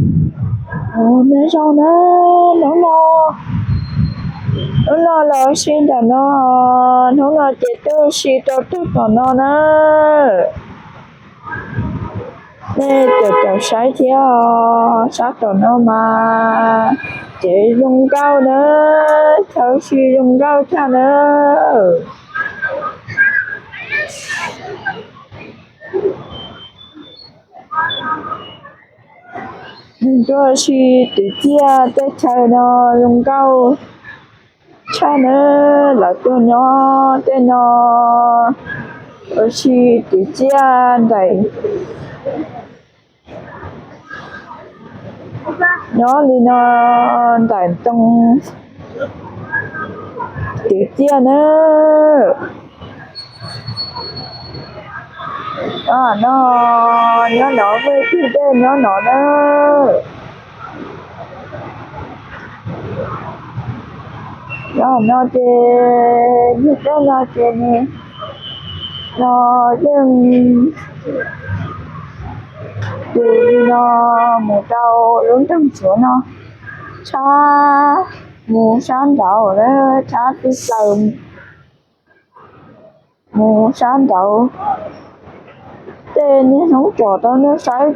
Nyob zoo na, hnub no, hnub no los ua si nram no, hnub no ces tuaj ua si rau tog tom no na. Nej tawm tawm saib thiab, sab tom no mas ces zoo nkauj na, chaw ua si zoo nkauj tshaj na. Tuaj ua si twv txiaj tej chaw no zoo nkauj tshaj na, lawv tuaj nyob tej no ua si twv txiaj nraim, nyob li no nraim ntoo twv txiaj na. No nyob no, vej twg dej nyob no na. Nyob no ces yog tej no ces no yeej tus li no mus rau lub nroog Suav no, tshab mus sab nraud na, tshab tib plaws mus sab nraud. Tej niaj hnub pom rau nej saib,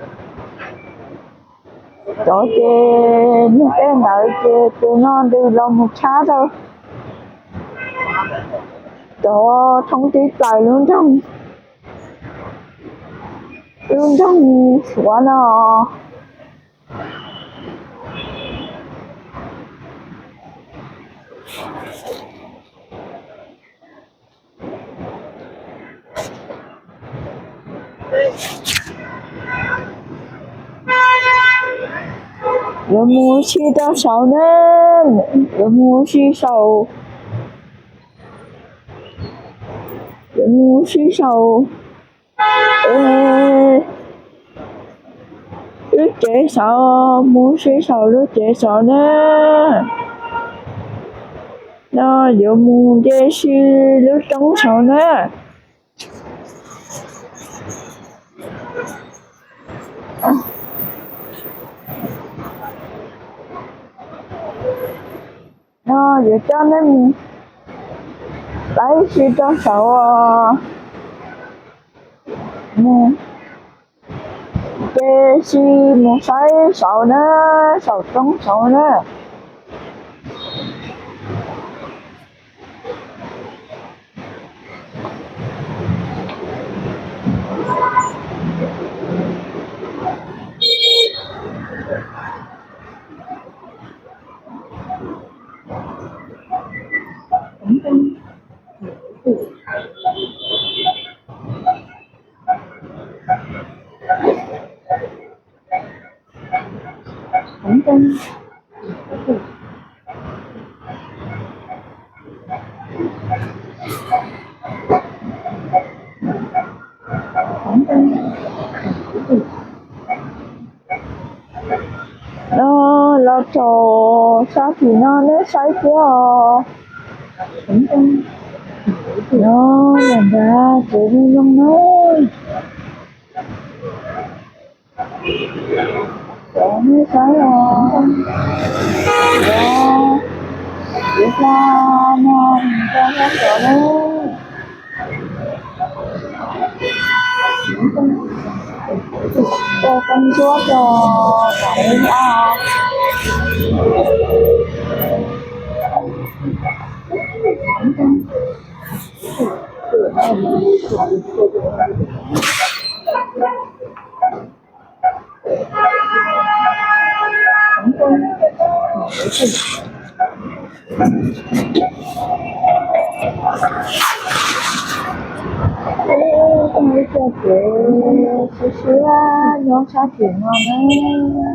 cov ces niag tej ntawd ces tus no ntws los mus tshab rau cov thoob tib plaws lub nroog, lub nroog Suav no. Yuav mus ua si rau saud na, yuav mus ua si saud, yuav mus ua si saud lub tsev saud, mus ua si saum lub tsev saud na. No yuav mus nce si lub roob saud na. No yuav coj nej mus saib si rau saud, mus ces si mus saib saud na, saum roob saud na. No los rau sab tim no nej saib thiab os. No los nrad tsev zoo zoo na. Cov nej saib os, cov, cov hla no rau sab tod na. Cov koj ntsuab rau tom lub hla. Ib txoj kev siab siab nyob sab tim no na.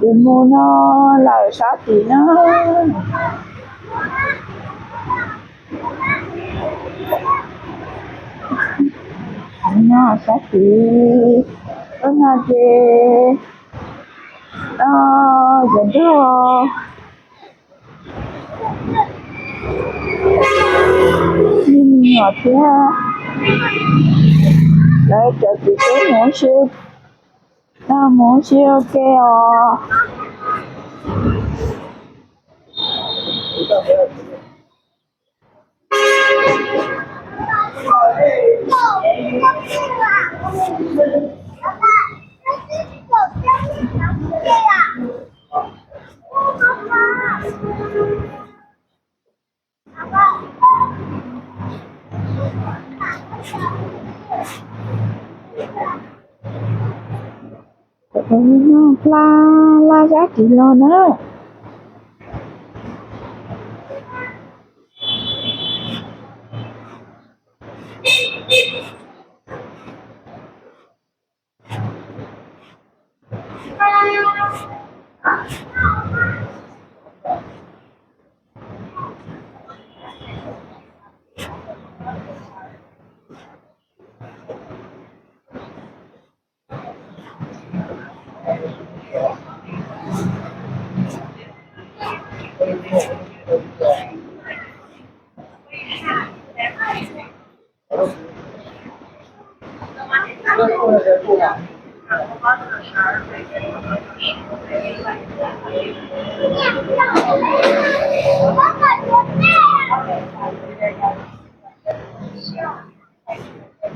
Tus mus no lawm sab tid na. No sab tid, ub no ces, o, cov nrog me nyuam thiab lawv cov txiv tub mus ua si, mus ua si ua ke os. Hla, hla sab tid los na.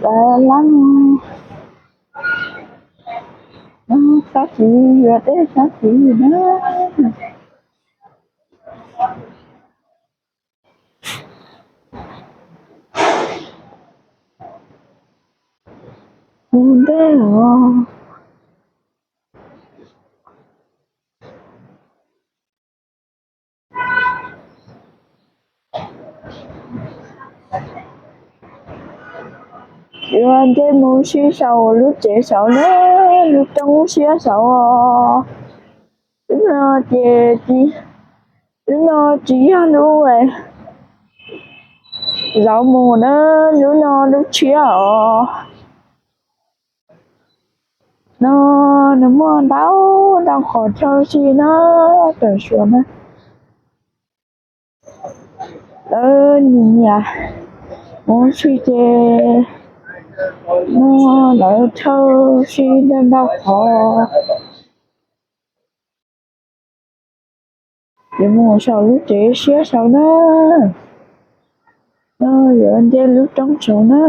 Lawv lab, sab tid yuav dej sab tid na. Mus ntej os. Yuav nce mus si saum lub tsev saud na, lub roob siab saud os. Lub no ces, lub no tsis yog lub zaum mus na, lub no lub tshiab os. No nws muaj ntau ntau qhov chaw si na, tam sim no na. Lawv nyiam nyiam mus si ces muaj lawv chaw si ntau ntau qhov. Yuav mus saum lub tsev siab saud na, yuav nce lub roob saud na.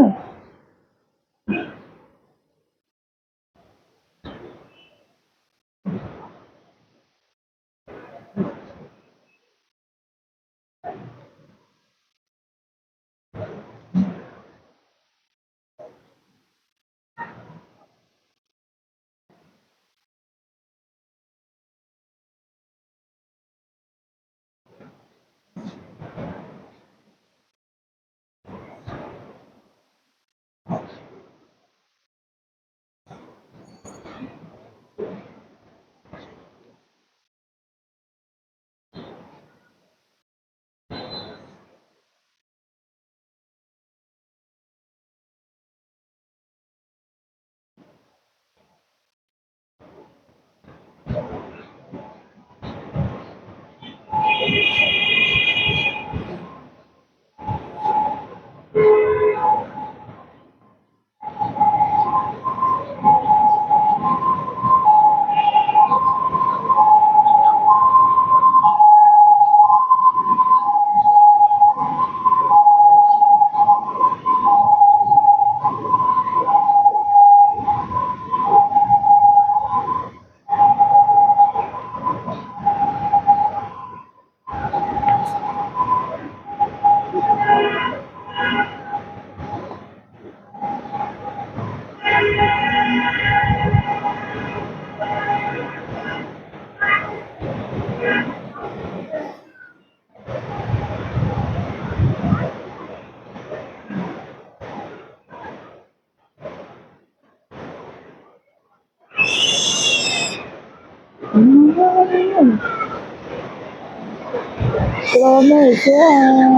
Los me thiab,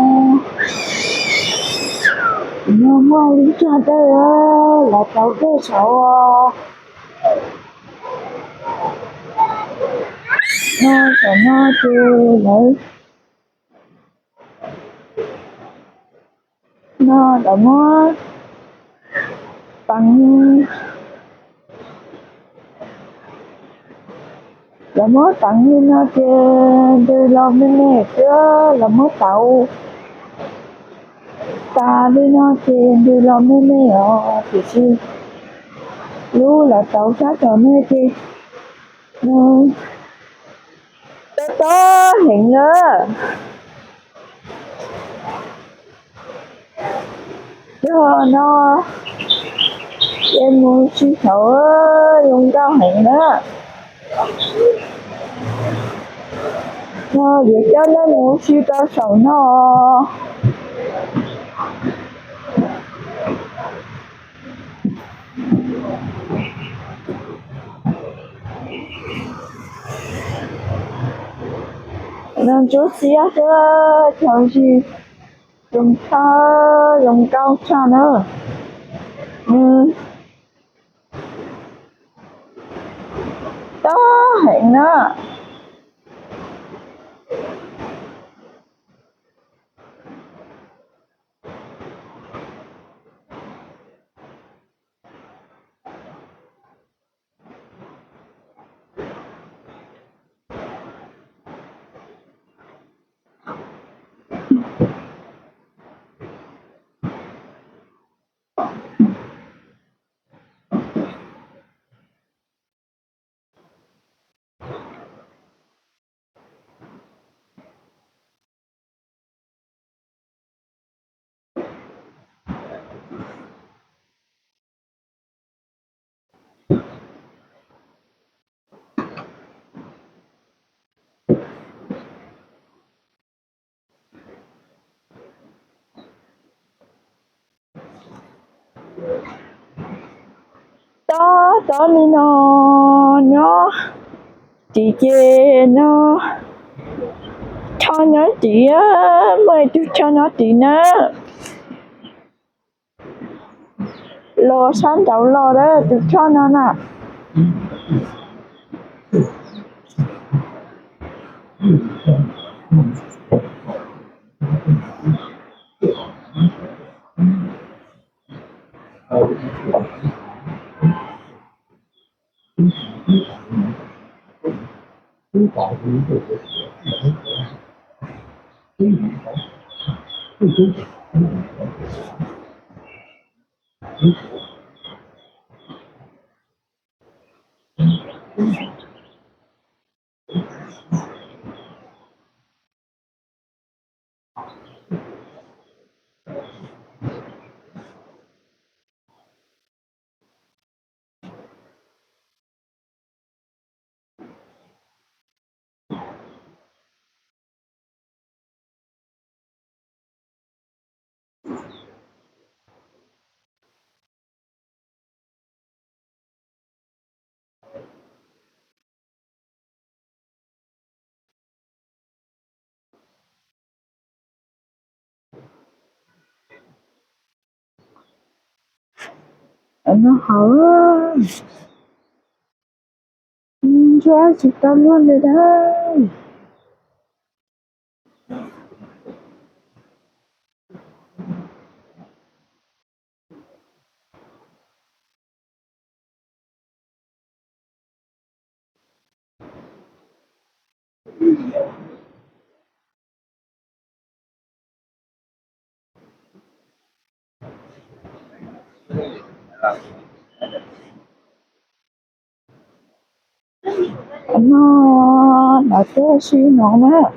no muaj lub tsag dawb los tau dej saud. No tam no ces lawv, no lawv muab teev, lawv muab teev li no ces ntws los me me xwb, lawv muab tauv tas li no ces ntws los me me os, tiam sis lub lawv tauv sab tom no ces nws tob tob heev na. Yog no ces mus si saud zoo nkauj heev na. No yuav coj nej mus si rau saum no. No ntsuab xiab xwb, txhua tsav zoo tshaj, zoo nkauj tshaj na. Nws tob heev na. Tob tob li no, nyob tid ces no, choj nyob tid, muaj ib tug choj nyob tid na. Los sab nraud los lawm tus choj no na. No hauv, ntsuab tsis tau luaj li na. No, no twb si no na.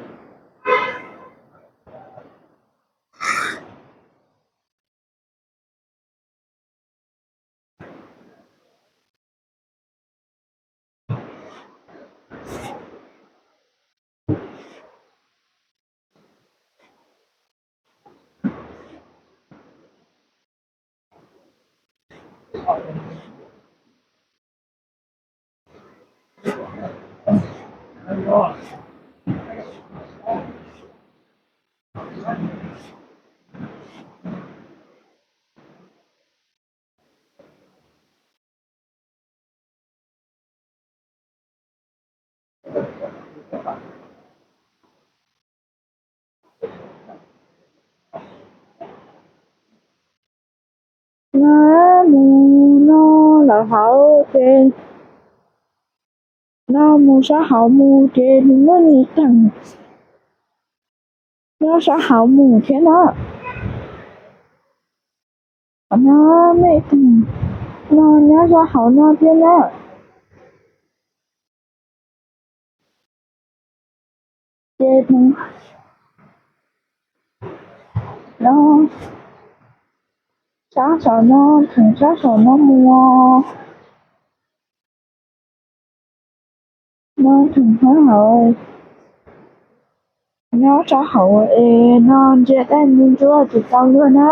No mus no lawm hauv ces, no mus sab hauv mus ces nws muaj me teem nyob sab hauv mus thiab na. Qhov no me teem no nyob sab hauv no thiab na. Ces no sab saum no, theem sab saum no mus, no theem sab hauv, nyob sab hauv es no ntsia dej ntsuab tsis tau luag na.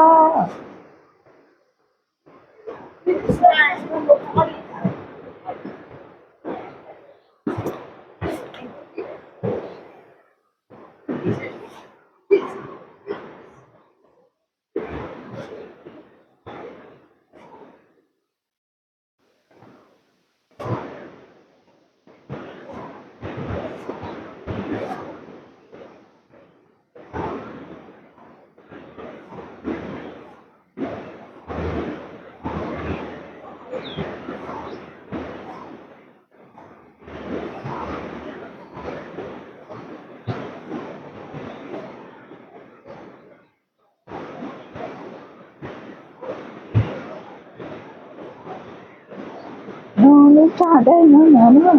No lub raj dej no no na.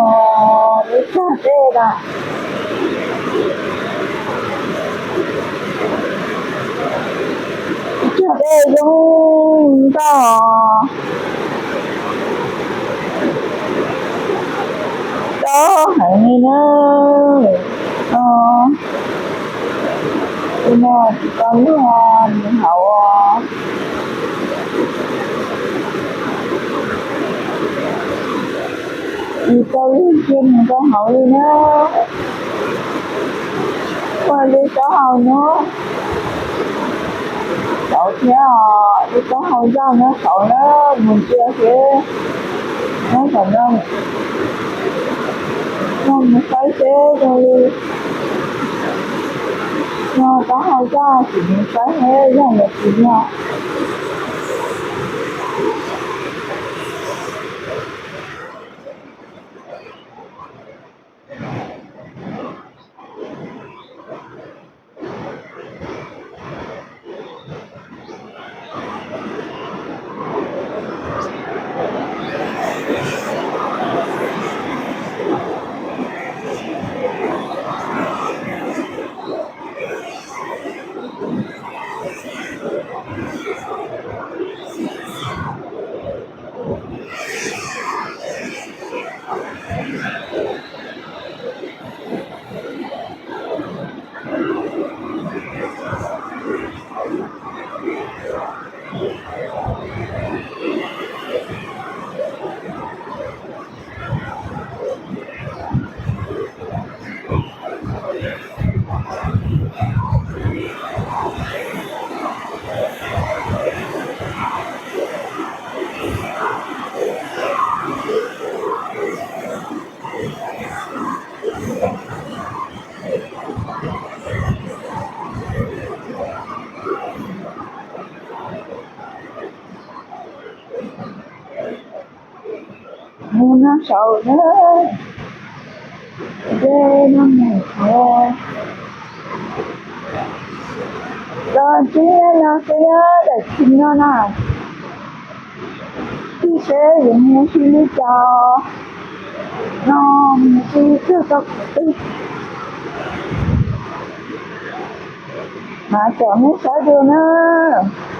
No lub raj dej na, raj dej zoo nkauj, tob heev li na. Tus no tsis tau luag mus hauv, tsis tau luag mus rau hauv li na. Ua li taub hau no xauv thiab, li taub hau yaj no xauv na, mus ntsia seb nyob tom no, no mus saib seb zoo li no, taub hau yaj, sim mus saib seb yog los tsis yog. Mus no saud na, dej no mus hauv, los tib no xwb na, daim txiv no na, tib seb yuav mus xyov li cas. No, tsis txog tau qhov twg. Mas kom nej saib dua nawb.